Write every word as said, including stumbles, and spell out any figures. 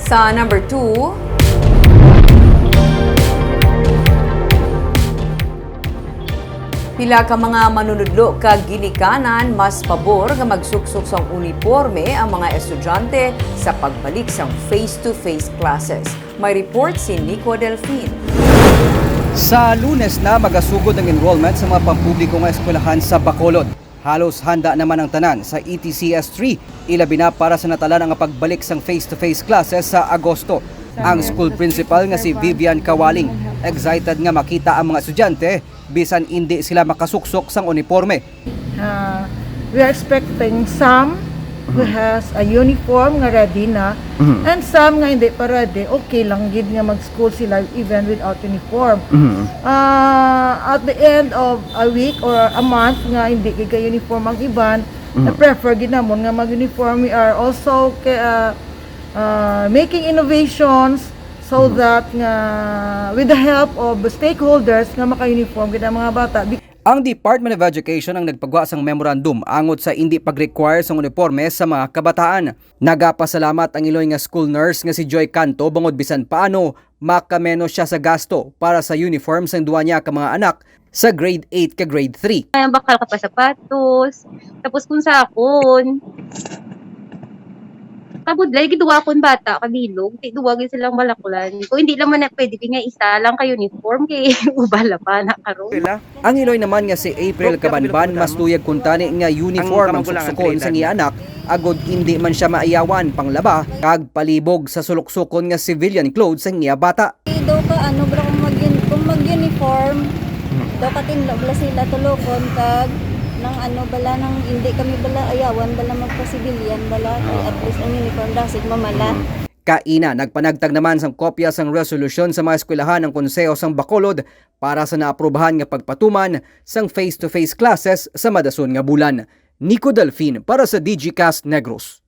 Sa number two, pila ka mga manunudlo kag ginikanan mas pabor nga magsuksok sang uniporme ang mga estudyante sa pagbalik sang face-to-face classes. May report si Nico Delfin. Sa Lunes na magasugod ang enrollment sa mga pampubliko nga eskwelahan sa Bacolod. Halos handa naman ang tanan sa E T C S three, ilabi na para sa natalaan nga pagbalik sang face-to-face classes sa Agosto. Ang school principal nga si Vivian Kawaling, excited nga makita ang mga estudyante bisan indi sila makasuksok sang uniporme. Uh, we are expecting some who has a uniform nga ready na, and some nga hindi pa ready, okay lang gid nga mag-school sila even without uniform. Uh, at the end of a week or a month nga hindi gid ka uniform ang iban, na prefer gid namon nga mag-uniform. We are also ca- uh, uh, making innovations so that nga with the help of the stakeholders nga maka-uniform gid ang mga bata. Ang Department of Education ang nagpagwa sang memorandum angot sa indi pag-require sang uniporme sa mga kabataan. Nagapasalamat ang Iloy nga school nurse nga si Joy Canto bangod bisan paano makamenos siya sa gasto para sa uniform sang duha niya ka mga anak sa grade eight ka grade three. May bakal ka pa sapatos. Tapos kung sa akon, kabudlay, giduwa akon bata, kabilog. Di duwa gid silang balaklan. Kung hindi lang man na pwede nga isa lang ka uniform, kay ubala pa na karon. Ang Iloy naman nga si April Kabanban, mas luyag kuntani nga uniform ang suksukon sang iya anak, agod indi man siya maayawan panglaba kag palibog sa suluksukon nga civilian clothes sang iya bata. Daw ka, ano, bala, kung mag-, kung mag-uniform, daw katinlo bala sila tulokon kag nang, ano, bala, nang hindi kami bala ayawan bala magpa-civilian bala, kay at least ang uniform dasig mamala. Kaina, nagpanagtag naman sang kopya sang resolusyon sa mga eskwelahan ang Konseho sang Bacolod para sa naaprubahan nga pagpatuman sang face-to-face classes sa madason nga bulan. Nico Delfin para sa Digicast Negros.